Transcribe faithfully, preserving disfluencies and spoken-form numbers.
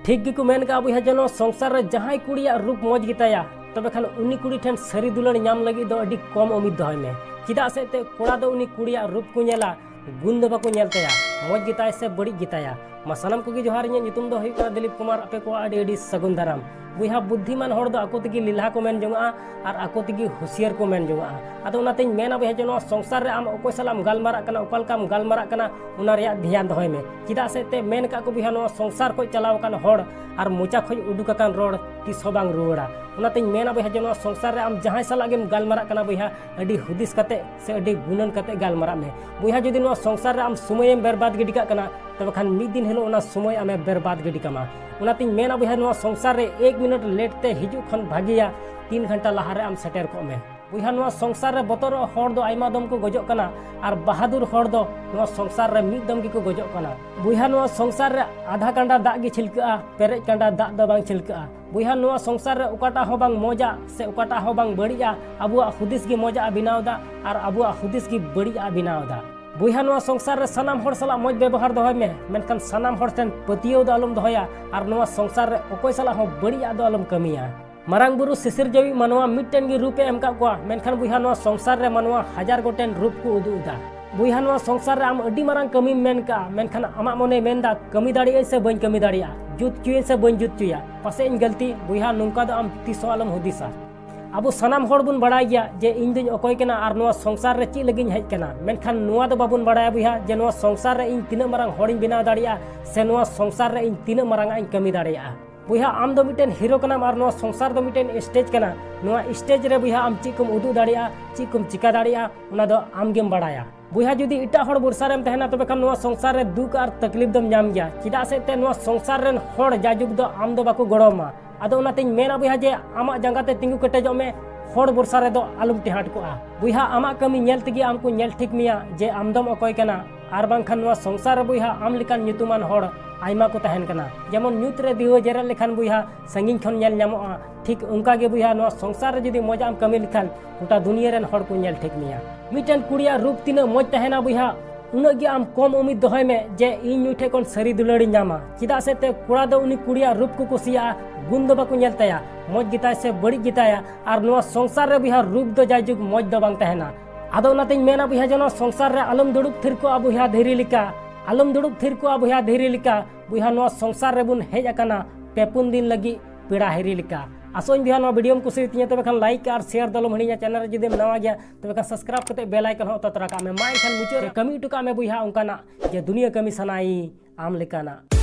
ᱴᱷᱤᱠ ᱜᱮᱠᱚ ᱢᱮᱱ ᱠᱟᱜᱼᱟ ᱵᱚᱭᱦᱟ, ᱡᱮ ᱱᱚᱣᱟ ᱥᱚᱝᱥᱟᱨ ᱨᱮ ᱡᱟᱦᱟᱸᱭ ᱠᱩᱲᱤᱭᱟᱜ ᱨᱩᱯ ᱢᱚᱡᱽ ᱜᱮᱛᱟᱭᱟ, ᱛᱚᱵᱮ ᱠᱷᱟᱱ ᱩᱱᱤ ᱠᱩᱲᱤ ᱴᱷᱮᱱ ᱥᱟᱹᱨᱤ ᱫᱩᱞᱟᱹᱲ ᱧᱟᱢ ᱞᱟᱹᱜᱤᱫ ᱫᱚ ᱟᱹᱰᱤ ᱠᱚᱢ ᱩᱢᱤᱫ ᱫᱚᱦᱚᱭ ᱢᱮ᱾ ᱪᱮᱫᱟᱜ ᱥᱮ ᱮᱱᱛᱮᱫ ᱠᱚᱲᱟ ᱫᱚ ᱩᱱᱤ ᱠᱩᱲᱤᱭᱟᱜ ᱨᱩᱯ ᱠᱚ ᱧᱮᱞᱟ, ᱜᱩᱱ ᱫᱚ ᱵᱟᱠᱚ ᱧᱮᱞ ᱛᱟᱭᱟ, ᱢᱚᱡᱽ ᱜᱮᱛᱟᱭ ᱥᱮ ᱵᱟᱹᱲᱤᱡ ᱜᱮᱛᱟᱭᱟ᱾ ᱢᱟ ᱥᱟᱱᱟᱢ ᱠᱚᱜᱮ ᱡᱚᱦᱟᱨ, ᱤᱧᱟᱹᱜ ᱧᱩᱛᱩᱢ ᱫᱚ ᱦᱩᱭᱩᱜ ᱠᱟᱱᱟ ᱫᱤᱞᱤᱯ ᱠᱩᱢᱟᱨ᱾ ᱟᱯᱮ ᱠᱚᱣᱟᱜ ᱟᱹᱰᱤ ᱟᱹᱰᱤ ᱥᱟᱹᱜᱩᱱ ᱫᱟᱨᱟᱢ᱾ ᱵᱚᱭᱦᱟ, ᱵᱩᱫᱽᱫᱷᱤᱢᱟᱱ ᱦᱚᱲ ᱫᱚ ᱟᱠᱚ ᱛᱮᱜᱮ ᱞᱮᱞᱦᱟ ᱠᱚ ᱢᱮᱱ ᱡᱚᱝᱟᱜᱼᱟ ᱟᱨ ᱟᱠᱚ ᱛᱮᱜᱮ ᱦᱩᱥᱤᱭᱟᱹᱨ ᱠᱚ ᱢᱮᱱ ᱡᱚᱝᱟᱜᱼᱟ᱾ ᱟᱫᱚ ᱚᱱᱟᱛᱤᱧ ᱢᱮᱱᱟ ᱵᱚᱭᱦᱟ, ᱡᱮ ᱱᱚᱣᱟ ᱥᱚᱝᱥᱟᱨ ᱨᱮ ᱟᱢ ᱚᱠᱚᱭ ᱥᱟᱞᱟᱜ ᱮᱢ ᱜᱟᱞᱢᱟᱨᱟᱜ ᱠᱟᱱᱟ, ᱚᱠᱟ ᱞᱮᱠᱟᱢ ᱜᱟᱞᱢᱟᱨᱟᱜ ᱠᱟᱱᱟ, ᱚᱱᱟ ᱨᱮᱭᱟᱜ ᱫᱷᱮᱭᱟᱱ ᱫᱚᱦᱚᱭ ᱢᱮ᱾ ᱪᱮᱫᱟᱜ ᱥᱮ ᱮᱱᱛᱮᱫ ᱢᱮᱱ ᱠᱟᱜ ᱠᱚ ᱵᱚᱭᱦᱟ, ᱱᱚᱣᱟ ᱥᱚᱝᱥᱟᱨ ᱠᱷᱚᱱ ᱪᱟᱞᱟᱣ ᱟᱠᱟᱱ ᱦᱚᱲ ᱟᱨ ᱢᱚᱪᱟ ᱠᱷᱚᱱ ᱩᱰᱩᱠ ᱟᱠᱟᱱ ᱨᱚᱲ ᱛᱤᱥ ᱦᱚᱸ ᱵᱟᱝ ᱨᱩᱣᱟᱹᱲᱟ᱾ ᱚᱱᱟᱛᱤᱧ ᱢᱮᱱᱟ ᱵᱚᱭᱦᱟ, ᱡᱮ ᱱᱚᱣᱟ ᱥᱚᱝᱥᱟᱨ ᱨᱮ ᱟᱢ ᱡᱟᱦᱟᱸᱭ ᱥᱟᱞᱟᱜ ᱜᱮᱢ ᱜᱟᱞᱢᱟᱨᱟᱜ ᱠᱟᱱᱟ ᱵᱚᱭᱦᱟ, ᱟᱹᱰᱤ ᱦᱩᱫᱤᱥ ᱠᱟᱛᱮ ᱥᱮ ᱟᱹᱰᱤ ᱜᱩᱱᱟᱹᱱ ᱠᱟᱛᱮ ᱜᱟᱞᱢᱟᱨᱟᱜ ᱢᱮ᱾ ᱵᱚᱭᱦᱟ, ᱡᱩᱫᱤ ᱱᱚᱣᱟ ᱥᱚᱝᱥᱟᱨ ᱨᱮ ᱟᱢ ᱥᱚᱢᱚᱭᱮᱢ ᱵᱮᱨᱵᱟᱫ ᱜᱤᱰᱤ ᱠᱟᱜ ᱠᱟᱱᱟ, ᱛᱚᱵᱮ ᱠᱷᱟᱱ ᱢᱤᱫ ᱫᱤᱱ ᱦᱤᱞᱳᱜ ᱚᱱᱟ ᱥᱚᱢᱚᱭ ᱟᱢᱮ ᱵᱮᱨᱵᱟᱫ ᱜᱤᱰᱤ ᱠᱟᱢᱟ᱾ ᱚᱱᱟᱛᱤᱧ ᱢᱮᱱᱟ ᱵᱚᱭᱦᱟ, ᱱᱚᱣᱟ ᱥᱚᱝᱥᱟᱨ ᱨᱮ ᱮᱠ ᱢᱤᱱᱤᱴ ᱞᱮᱴ ᱛᱮ ᱦᱤᱡᱩᱜ ᱠᱷᱚᱱ ᱵᱷᱟᱜᱮᱭᱟ ᱛᱤᱱ ᱜᱷᱚᱱᱴᱟ ᱞᱟᱦᱟ ᱨᱮ ᱟᱢ ᱥᱮᱴᱮᱨ ᱠᱚᱜ ᱢᱮ᱾ ᱵᱚᱭᱦᱟ, ᱱᱚᱣᱟ ᱥᱚᱝᱥᱟᱨ ᱨᱮ ᱵᱚᱛᱚᱨᱚᱜ ᱦᱚᱲ ᱫᱚ ᱟᱭᱢᱟ ᱫᱚᱢ ᱠᱚ ᱜᱚᱡᱚᱜ ᱠᱟᱱᱟ, ᱟᱨ ᱵᱟᱦᱟᱫᱩᱨ ᱦᱚᱲ ᱫᱚ ᱱᱚᱣᱟ ᱥᱚᱝᱥᱟᱨ ᱨᱮ ᱢᱤᱫ ᱫᱚᱢ ᱜᱮᱠᱚ ᱜᱚᱡᱚᱜ ᱠᱟᱱᱟ᱾ ᱵᱚᱭᱦᱟ, ᱱᱚᱣᱟ ᱥᱚᱝᱥᱟᱨ ᱨᱮ ᱟᱫᱷᱟ ᱠᱟᱸᱰᱟ ᱫᱟᱜ ᱜᱮ ᱪᱷᱤᱞᱠᱟᱹᱜᱼᱟ, ᱯᱮᱨᱮᱡ ᱠᱟᱸᱰᱟ ᱫᱟᱜ ᱫᱚ ᱵᱟᱝ ᱪᱷᱤᱞᱠᱟᱹᱜᱼᱟ᱾ ᱵᱚᱭᱦᱟ, ᱱᱚᱣᱟ ᱥᱚᱝᱥᱟᱨ ᱨᱮ ᱚᱠᱟᱴᱟᱜ ᱦᱚᱸ ᱵᱟᱝ ᱢᱚᱡᱟ ᱥᱮ ᱚᱠᱟᱴᱟᱜ ᱦᱚᱸ ᱵᱟᱝ ᱵᱟᱹᱲᱤᱡᱼᱟ, ᱟᱵᱚᱣᱟᱜ ᱦᱩᱫᱤᱥ ᱜᱮ ᱢᱚᱡᱟᱜ ᱵᱮᱱᱟᱣ ᱮᱫᱟ ᱟᱨ ᱟᱵᱚᱣᱟᱜ ᱦᱩᱫᱤᱥ ᱜᱮ ᱵᱟᱹᱲᱤᱡᱟᱜ ᱵᱮᱱᱟᱣ ᱮᱫᱟ᱾ ᱵᱚᱭᱦᱟ, ᱱᱚᱣᱟ ᱥᱚᱝᱥᱟᱨ ᱨᱮ ᱥᱟᱱᱟᱢ ᱦᱚᱲ ᱥᱟᱞᱟᱜ ᱢᱚᱡᱽ ᱵᱮᱵᱚᱦᱟᱨ ᱫᱚᱦᱚᱭ ᱢᱮ, ᱢᱮᱱᱠᱷᱟᱱ ᱥᱟᱱᱟᱢ ᱦᱚᱲ ᱴᱷᱮᱱ ᱯᱟᱹᱛᱭᱟᱹᱣ ᱫᱚ ᱟᱞᱚᱢ ᱫᱚᱦᱚᱭᱟ ᱟᱨ ᱱᱚᱣᱟ ᱥᱚᱝᱥᱟᱨ ᱨᱮ ᱚᱠᱚᱭ ᱥᱟᱞᱟᱜ ᱦᱚᱸ ᱵᱟᱹᱲᱤᱡᱟᱜ ᱫᱚ ᱟᱞᱚᱢ ᱠᱟᱹᱢᱤᱭᱟ᱾ ᱢᱟᱨᱟᱝ ᱵᱩᱨᱩ ᱥᱤᱥᱤᱨ ᱡᱟᱹᱣᱤᱡ ᱢᱟᱱᱣᱟ ᱢᱤᱫᱴᱮᱱ ᱜᱮ ᱨᱩᱯ ᱮ ᱮᱢ ᱠᱟᱜ ᱠᱚᱣᱟ, ᱢᱮᱱᱠᱷᱟᱱ ᱵᱚᱭᱦᱟ, ᱱᱚᱣᱟ ᱥᱚᱝᱥᱟᱨ ᱨᱮ ᱢᱟᱱᱣᱟ ᱦᱟᱡᱟᱨ ᱜᱚᱴᱮᱱ ᱨᱩᱯ ᱠᱚ ᱩᱫᱩᱜ ᱮᱫᱟ᱾ ᱵᱚᱭᱦᱟ, ᱱᱚᱣᱟ ᱥᱚᱝᱥᱟᱨ ᱨᱮ ᱟᱢ ᱟᱹᱰᱤ ᱢᱟᱨᱟᱝ ᱠᱟᱹᱢᱤᱢ ᱢᱮᱱ ᱠᱟᱜᱼᱟ, ᱢᱮᱱᱠᱷᱟᱱ ᱟᱢᱟᱜ ᱢᱚᱱᱮᱭ ᱢᱮᱱᱫᱟ, ᱠᱟᱹᱢᱤ ᱫᱟᱲᱮᱭᱟᱜ ᱟᱹᱧ ᱥᱮ ᱵᱟᱹᱧ ᱠᱟᱹᱢᱤ ᱫᱟᱲᱮᱭᱟᱜᱼᱟ, ᱡᱩᱛ ᱦᱚᱪᱚᱭᱟᱹᱧ ᱥᱮ ᱵᱟᱹᱧ ᱡᱩᱛ ᱦᱚᱪᱚᱭᱟ, ᱯᱟᱥᱮᱡ ᱤᱧ ᱜᱟᱹᱞᱛᱤ᱾ ᱵᱚᱭᱦᱟ, ᱱᱚᱝᱠᱟ ᱫᱚ ᱟᱢ ᱛᱤᱥ ᱦᱚᱸ ᱟᱞᱚᱢ ᱦᱩᱫᱤᱥᱟ᱾ ᱟᱵᱚ ᱥᱟᱱᱟᱢ ᱦᱚᱲ ᱵᱚᱱ ᱵᱟᱲᱟᱭ ᱜᱮᱭᱟ ᱡᱮ ᱤᱧ ᱫᱚᱧ ᱚᱠᱚᱭ ᱠᱟᱱᱟ ᱟᱨ ᱱᱚᱣᱟ ᱥᱚᱝᱥᱟᱨ ᱨᱮ ᱪᱮᱫ ᱞᱟᱹᱜᱤᱫ ᱤᱧ ᱦᱮᱡ ᱠᱟᱱᱟ, ᱢᱮᱱᱠᱷᱟᱱ ᱱᱚᱣᱟ ᱫᱚ ᱵᱟᱵᱚᱱ ᱵᱟᱲᱟᱭᱟ ᱵᱚᱭᱦᱟ, ᱡᱮ ᱱᱚᱣᱟ ᱥᱚᱝᱥᱟᱨ ᱨᱮ ᱤᱧ ᱛᱤᱱᱟᱹᱜ ᱢᱟᱨᱟᱝ ᱦᱚᱲᱤᱧ ᱵᱮᱱᱟᱣ ᱫᱟᱲᱮᱭᱟᱜᱼᱟ ᱥᱮ ᱱᱚᱣᱟ ᱥᱚᱝᱥᱟᱨ ᱨᱮ ᱤᱧ ᱛᱤᱱᱟᱹᱜ ᱢᱟᱨᱟᱝ ᱟᱜ ᱤᱧ ᱠᱟᱹᱢᱤ ᱫᱟᱲᱮᱭᱟᱜᱼᱟ᱾ ᱵᱚᱭᱦᱟ, ᱟᱢ ᱫᱚ ᱢᱤᱫᱴᱮᱱ ᱦᱤᱨᱳ ᱠᱟᱱᱟᱢ ᱟᱨ ᱱᱚᱣᱟ ᱥᱚᱝᱥᱟᱨ ᱫᱚ ᱢᱤᱫᱴᱮᱱ ᱥᱴᱮᱡᱽ ᱠᱟᱱᱟ᱾ ᱱᱚᱣᱟ ᱥᱴᱮᱡᱽ ᱨᱮ ᱵᱚᱭᱦᱟ, ᱟᱢ ᱪᱮᱫ ᱠᱚᱢ ᱩᱫᱩᱜ ᱫᱟᱲᱮᱭᱟᱜᱼᱟ, ᱪᱮᱫ ᱠᱚᱢ ᱪᱤᱠᱟ ᱫᱟᱲᱮᱭᱟᱜᱼᱟ, ᱚᱱᱟ ᱫᱚ ᱟᱢ ᱜᱮᱢ ᱵᱟᱲᱟᱭᱟ᱾ ᱵᱚᱭᱦᱟ, ᱡᱩᱫᱤ ᱮᱴᱟᱜ ᱦᱚᱲ ᱵᱷᱚᱨᱥᱟ ᱨᱮᱢ ᱛᱟᱦᱮᱱᱟ, ᱛᱚᱵᱮ ᱠᱷᱟᱱ ᱱᱚᱣᱟ ᱥᱚᱝᱥᱟᱨ ᱨᱮ ᱫᱩᱠ ᱟᱨ ᱛᱟᱠᱞᱤᱯ ᱫᱚᱢ ᱧᱟᱢ ᱜᱮᱭᱟ᱾ ᱪᱮᱫᱟᱜ ᱥᱮ ᱮᱱᱛᱮᱫ ᱱᱚᱣᱟ ᱥᱚᱝᱥᱟᱨ ᱨᱮᱱ ᱦᱚᱲ ᱡᱟᱭᱡᱩᱜᱽ ᱫᱚ ᱟᱢ ᱫᱚ ᱵᱟᱠᱚ ᱜᱚᱲᱚ ᱟᱢᱟ᱾ ᱟᱫᱚ ᱚᱱᱟᱛᱤᱧ ᱢᱮᱱᱟ ᱵᱚᱭᱦᱟ, ᱡᱮ ᱟᱢᱟᱜ ᱡᱟᱸᱜᱟ ᱛᱮ ᱛᱤᱸᱜᱩ ᱠᱮᱴᱮᱡᱚᱜ ᱢᱮ, ᱦᱚᱲ ᱵᱷᱚᱨᱥᱟ ᱨᱮᱫᱚ ᱟᱞᱚᱢ ᱴᱮᱦᱟᱴ ᱠᱚᱜᱼᱟ᱾ ᱵᱚᱭᱦᱟ, ᱟᱢᱟᱜ ᱠᱟᱹᱢᱤ ᱧᱮᱞ ᱛᱮᱜᱮ ᱟᱢ ᱠᱚ ᱧᱮᱞ ᱴᱷᱤᱠ ᱢᱮᱭᱟ ᱡᱮ ᱟᱢ ᱫᱚᱢ ᱚᱠᱚᱭ ᱠᱟᱱᱟ, ᱟᱨ ᱵᱟᱝᱠᱷᱟᱱ ᱱᱚᱣᱟ ᱥᱚᱝᱥᱟᱨ ᱨᱮ ᱵᱚᱭᱦᱟ, ᱟᱢ ᱞᱮᱠᱟᱱ ᱧᱩᱛᱩᱢᱟᱱ ᱦᱚᱲ ᱟᱭᱢᱟ ᱠᱚ ᱛᱟᱦᱮᱱ ᱠᱟᱱᱟ᱾ ᱡᱮᱢᱚᱱ ᱧᱩᱛ ᱨᱮ ᱫᱤᱣᱟᱹ ᱡᱮᱨᱮᱫ ᱞᱮᱠᱷᱟᱱ ᱵᱚᱭᱦᱟ, ᱥᱟᱺᱜᱤᱧ ᱠᱷᱚᱱ ᱧᱮᱞ ᱧᱟᱢᱚᱜᱼᱟ, ᱴᱷᱤᱠ ᱚᱱᱠᱟ ᱜᱮ ᱵᱚᱭᱦᱟ, ᱱᱚᱣᱟ ᱥᱚᱝᱥᱟᱨ ᱨᱮ ᱡᱩᱫᱤ ᱢᱚᱡᱟᱜ ᱮᱢ ᱠᱟᱹᱢᱤ ᱞᱮᱠᱷᱟᱱ ᱜᱚᱴᱟ ᱫᱩᱱᱤᱭᱟᱹ ᱨᱮᱱ ᱦᱚᱲ ᱠᱚ ᱧᱮᱞ ᱴᱷᱤᱠ ᱢᱮᱭᱟ᱾ ᱢᱤᱫᱴᱮᱱ ᱠᱩᱲᱤᱭᱟᱜ ᱨᱩᱯ ᱛᱤᱱᱟᱹᱜ ᱢᱚᱡᱽ ᱛᱟᱦᱮᱱᱟ ᱵᱚᱭᱦᱟ, ᱩᱱᱟᱹᱜ ᱜᱮ ᱟᱢ ᱠᱚᱢ ᱩᱢᱤᱫ ᱫᱚᱦᱚᱭ ᱢᱮ ᱡᱮ ᱤᱧ ᱱᱩᱭ ᱴᱷᱮᱡ ᱠᱷᱚᱱ ᱥᱟᱹᱨᱤ ᱫᱩᱞᱟᱹᱲᱤᱧ ᱧᱟᱢᱟ᱾ ᱪᱮᱫᱟᱜ ᱥᱮ ᱛᱮ ᱠᱚᱲᱟ ᱫᱚ ᱩᱱᱤ ᱠᱩᱲᱤᱭᱟᱜ ᱨᱩᱯ ᱠᱚ ᱠᱩᱥᱤᱭᱟᱜᱼᱟ, ᱜᱩᱱ ᱫᱚ ᱵᱟᱠᱚ ᱧᱮᱞ ᱛᱟᱭᱟ, ᱢᱚᱡᱽ ᱜᱮᱛᱟᱭ ᱥᱮ ᱵᱟᱹᱲᱤᱡ ᱜᱮᱛᱟᱭᱟ, ᱟᱨ ᱱᱚᱣᱟ ᱥᱚᱝᱥᱟᱨ ᱨᱮ ᱵᱚᱭᱦᱟ ᱨᱩᱯ ᱫᱚ ᱡᱟᱭᱡᱩᱜᱽ ᱢᱚᱡᱽ ᱫᱚ ᱵᱟᱝ ᱛᱟᱦᱮᱱᱟ᱾ ᱟᱫᱚ ᱚᱱᱟᱛᱤᱧ ᱢᱮᱱᱟ ᱵᱚᱭᱦᱟ ᱡᱮ ᱱᱚᱣᱟ ᱥᱚᱝᱥᱟᱨ ᱨᱮ ᱟᱞᱚᱢ ᱫᱩᱲᱩᱵ ᱛᱷᱤᱨ ᱠᱚᱜᱼᱟ ᱵᱚᱭᱦᱟ ᱫᱷᱤᱨᱤ ᱞᱮᱠᱟ, ᱟᱞᱚᱢ ᱫᱩᱲᱩᱵ ᱛᱷᱤᱨ ᱠᱚᱜᱼᱟ ᱵᱚᱭᱦᱟ ᱫᱷᱤᱨᱤ ᱞᱮᱠᱟ᱾ ᱵᱚᱭᱦᱟ ᱱᱚᱣᱟ ᱥᱚᱝᱥᱟᱨ ᱨᱮᱵᱚᱱ ᱦᱮᱡ ᱟᱠᱟᱱᱟ ᱯᱮ ᱯᱩᱱ ᱫᱤᱱ ᱞᱟᱹᱜᱤᱫ ᱯᱮᱲᱟ ᱦᱤᱨᱤ ᱞᱮᱠᱟ᱾ ᱟᱥᱚᱜ ᱟᱹᱧ ᱵᱚᱭᱦᱟ ᱱᱚᱣᱟ ᱵᱷᱤᱰᱤᱭᱳᱢ ᱠᱩᱥᱤ ᱛᱤᱧᱟ, ᱛᱚᱵᱮ ᱠᱷᱟᱱ ᱞᱟᱭᱤᱠ ᱟᱨ ᱥᱮᱭᱟᱨ ᱫᱚ ᱟᱞᱚᱢ ᱦᱤᱲᱤᱧᱟ᱾ ᱪᱮᱱᱮᱞ ᱨᱮ ᱡᱩᱫᱤᱢ ᱱᱟᱣᱟ ᱜᱮᱭᱟ ᱛᱚᱵᱮ ᱠᱷᱟᱱ ᱥᱟᱵᱥᱠᱨᱟᱭᱤᱵ ᱠᱟᱛᱮ ᱵᱮᱞ ᱟᱭᱠᱚᱱ ᱦᱚᱸ ᱚᱛᱟ ᱛᱚᱨᱟ ᱠᱟᱜ ᱢᱮ᱾ ᱢᱟ ᱮᱱᱠᱷᱟᱱ ᱢᱩᱪᱟᱹᱫ ᱨᱮ ᱠᱟᱹᱢᱤ ᱦᱚᱴᱚ ᱠᱟᱜ ᱢᱮ ᱵᱚᱭᱦᱟ ᱚᱱᱠᱟᱱᱟᱜ ᱡᱮ ᱫᱩᱱᱤᱭᱟᱹ ᱠᱟᱹᱢᱤ ᱥᱟᱱᱟᱭᱤᱧ ᱟᱢ ᱞᱮᱠᱟᱱᱟᱜ᱾